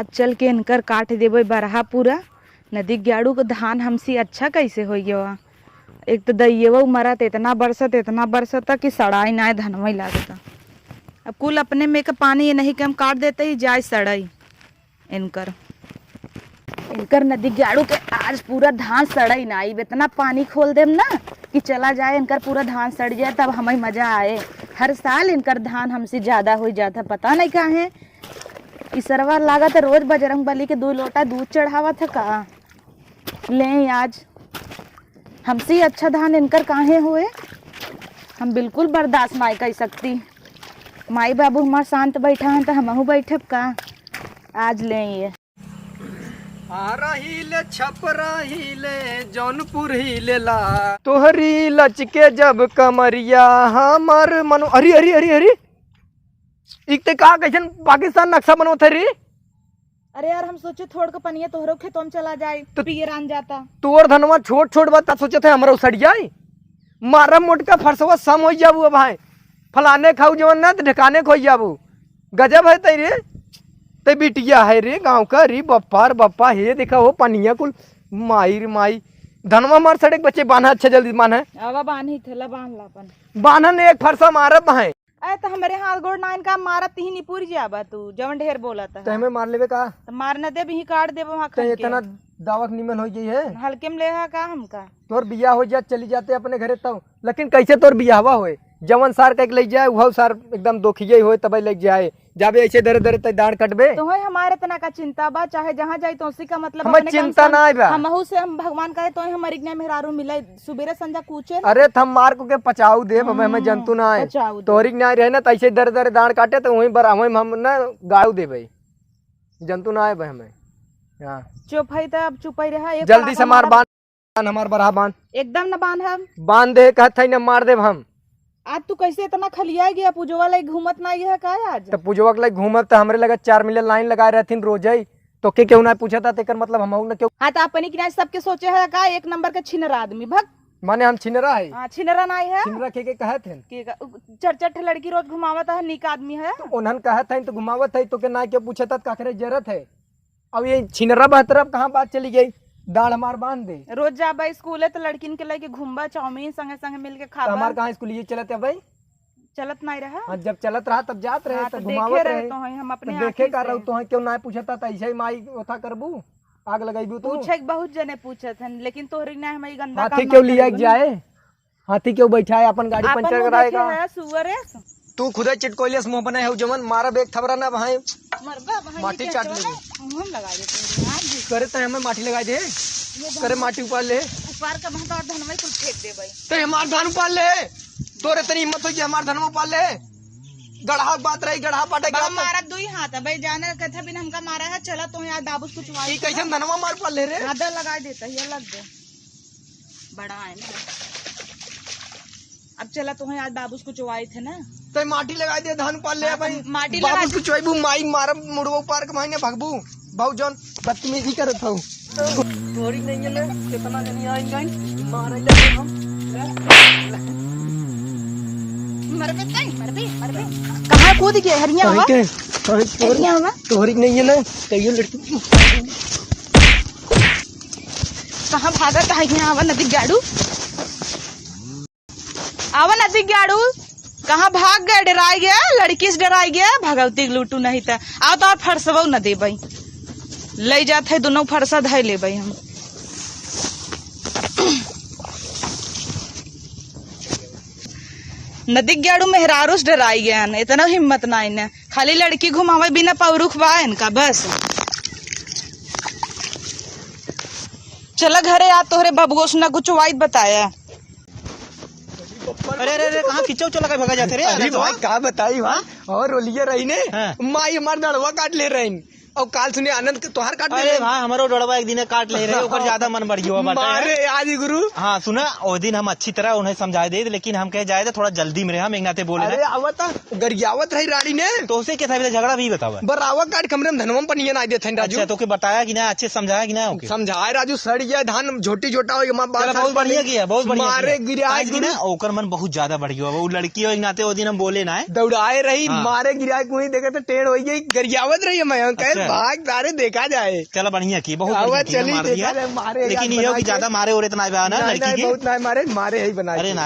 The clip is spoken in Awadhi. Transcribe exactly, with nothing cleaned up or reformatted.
चल के इनकर काट देबे बरहा पूरा। नदी ग्याड़ू के धान हमसे अच्छा कैसे होइ गवा? एक तो दइयवा मरत इतना बरसत, इतना बरसत कि सड़ाई नाय धनवई लागता। अब कुल अपने में के पानी ये नहीं के हम काट देते ही जाए सड़ाई इनकर। इनकर नदी ग्याड़ू के आज पूरा धान सड़ाई ना, इतना पानी खोल देम ना कि चला जाए इनकर पूरा धान सड़ जाए, तब हमें मजा आए। हर साल इनकर धान हमसे ज्यादा होइ जात है, पता नहीं काहे। ई सरवा लागत है रोज बजरंग बली के दू लोटा दूध चढ़ावत है का? ले आज हमसे ही अच्छा धान इनकर काहे होए? हम बिल्कुल बर्दाश्त नाय कर सकती। माई बाबू हमार शांत बैठा हैं तो हमहू बैठब का? आज ले ये। आ रही ले, छप रही ले, जौनपुर ही लेला। तोहरी लचके जब कमरिया हमर मनो, अरे, अरे, अरे, अरे, एक ते का कैसन पाकिस्तान नक्शा बनवत है रे? अरे यार, हम सोचे थोड़ के पनिया तोहरो खेतों में चला जाए, तो पियर आन जाता। तोर धनवा छोट छोट बा, ता सोचत है हमरा उसड़ जाए। मारा मोटका फरसवा सम हो जाबू अब भाई, फलाने खाऊ जवन ना तो ढकाने खो जाबू। गजब है तै रे, तै बिटिया है रे गाँव का रे बप्पा रे बप्पा। हे देखा हो पनिया कुल, माई रे माई। धनवा मार सड़े के बच्चे बान्हा, अच्छा जल्दी बान्हा। आवा बान्ही थेला बान्ह ला अपन। बान्हन एक फरसा मारब है। अरे, तो हमरे हाथ गोड़ नाइन का मारत ही नहीं पूरी जाबा तू, जवन ढेर बोलत है। तो हमें मार लेबे का? तो मार न देब, ही काट देब वहाँ तो खन के। इतना दावक निमन हो गई है। हल्के में ले हा का हमका? तोर बियाह हो जात, चली जाते अपने घरे तब। लेकिन कैसे तोर बियाहवा होए? जवन सार कह के ले जाए, वह सार एकदम दोखिये होए, तब ले जाए। जाबे ऐसे दरे दरे तै दाढ़ कटबे। तो है हमारे इतना का चिंता बा, चाहे जहाँ जाई तो उसी का मतलब हमें अपने काम चिंता से ना आए बा। हमहू से हम भगवान करे तो हमारी के मेहरारू मिले। सुबेरे संझा कूचे ना। अरे, त हम मार को के पचाऊ देब, हमें, हमें हम्म, जंतु ना आए। पचाऊ देब। तोहरी के ना रहे ना, त ऐसे दर दर दाढ़ काटे, त वहीं पर, वहीं हम ना गाड़ू देबे। जंतु ना आए बे हमें। हाँ। चुप है त अब चुप ही रहा, एक जल्दी पड़ाका से मार मारब। बांध, हमार बरहा बांध। एकदम न बांधब। बांध दे, कहत है न मार देब हम। आज तू कैसे इतना खलिया गया? पूजवा लाई घूमत ना है का आज? त पूजवा के लाई घूमब त हमरे लगे चार मिले लाइन लगाए रहथिन रोजई। तो के केहू ना पूछता, तेकर मतलब हम ना केहू। हाँ, तो अपनी किनारे सबके सोचे है का, एक नंबर के छिनरा आदमी, भग। माने हम छिनरा है? हाँ, छिनरा नाई है। छिनरा के, के कहत हैं? के का, उ, चार चार ठे लड़की रोज घुमावत है, नीक आदमी है। तो उन्हन कहत हैं तो घुमावत है, तो के ना केहू पूछता, त काकरे जरूरत है? अब ये छिनरा बहतरा कहाँ बात चली गई? दाढ़ हमार बांध दे। रोज जाबा स्कूले तो लड़किन के लेके घूमबा, चाउमीन संगे संगे मिल के तो खाबा। हमार कहाँ स्कूल ये चलत है भाई? चलत नहीं रहा। हाँ, जब चलत रहा तब जात रहे, हाँ, तब तो घुमावत देखे रहे रहे। तो हैं, हम अपने तो देखे आँखी का से। रहू, तो हैं क्यों ना पूछता, त ऐसे ही माई ओथा करबू, आग लगाईबू तू। पूछे के बहुत जने पूछत हन, लेकिन तोहरी ना हमारी गंदा हाथी काम क्यों ना लिया करेबू ना। जाए? हाथी क्यों बैठा है, अपन गाड़ी आपन पंचर मुंह कराएगा। देखे है, सुअर है। तू खुदा चिटकोइले से मुंह बनाए हो, जवन मारब एक थबरा ना भाई। मरबा, भाई माटी के चाट चला लेबे। ना, मुंह में लगा देते हैं, हाथ भी। करे तो हमें माटी लगा दे। ये करे धन-, माटी उपार ले। उपार का बहता और धनवा कुल फेंक दे भाई। ते हमार धान उपार ले। तोरे तनी हिम्मत हो कि हमार धनवा उपार ले। गढ़हा बात रही, गढ़हा पाटे बाप गया। मारा दुई हाथ है भाई, जाने कथे बिन हमका मारा है, चला तो यहाँ बाबू कुछ वाई ई कैसन धनवा मार पार ले रे? आधा लगा देता, ये लग दे। बड़ा है ना। अब चला तो यहाँ आज बाबू कुछ वाई थे ना। ते माटी लगा दे, धान पार ले हाँ, भाई। तो माटी लगा बाबू दे। कुछ वाईबू, माई मारा मुड़वा उपार के माई ने भगबू। बहुत जौन बदतमीजी करत हऊ। तोरी नहीं है ले, कितना जनी आइन गइन, मारे ले हम। मरबे तई, मरबे, मरबे। कहाँ कूद के हरिया हवा? कहीं के, कहीं तोरी, हरिया हवा? तोरी नहीं है ले, कहियो लड़की। कहाँ भागत है यहाँ हवा नदी गाड़ू? आवा नदी गाड़ू, कहाँ भाग गए, डराई गया, लड़की से डराई गया, भगवती के लूटू नहीं त। आओ तो और फरसबो न देबई। ले जात है दोनों फरसा धै लेबई हम। नदी गाड़ू मेहरारू से डराई गया न, इतना हिम्मत ना इन्हें। खाली लड़की घुमावे बिना पौरुख बा इनका बस। चला घरे आ, तोहरे बबुओ से ना कुछ वाइत बताया। अरे, अरे, अरे, कहाँ किचौ चला के भगा जाते रे? अरे अरे भाई, तो का बताई भाई? हाँ? और रोलिया रही ने, हाँ। माई हमार दड़वा काट ले रही। और काल सुने आनंद के तोहार काट ले अरे रही। भाई, हमारो दड़वा एक दिन काट ले रहे, ओकर ज्यादा मन बढ़ गया बाटे। मारे आज गुरु। हाँ, सुना, ओ दिन हम अच्छी तरह उन्हें समझाए दे, लेकिन हम कहे जाए तो थोड़ा जल्दी में रहे, हम एक नाते बोले अरे ना। आवत, गरियावत रही राड़ी ने। तो उसे क्या था, झगड़ा भी बतावा। बरावा काट कमरे में धनवा पनिया ना देते हैं राजू। अच्छा, तो के बताया कि ना, अच्छे समझाया कि ना, ओके। समझाए राजू, सड़ गया धान, झोटी झोटा हो गया, माँ बात चला, बहुत बढ़िया किया, बहुत बढ़िया मारे किया। गिराए आज की गुरु। ना, ओकर मन बहुत ज्यादा बढ़ गया। वो लड़की हो, एक नाते वो दिन हम बोले ना है। दौड़ाए रही, हाँ। मारे गिराए को ही देखे तो टेढ़ हो गई, गरियावत रही है। मैं कहे अच्छा, भाग सारे देखा जाए। चला बढ़िया की, बहुत आवा बढ़िया की, चली मार देखा दिया। जाए, मारे लेकिन यार ये हो कि बनाई ज्यादा के। मारे और इतना बा ना नहीं, लड़की नहीं, के। बहुत नहीं मारे, मारे ही बनाई अरे के। ना।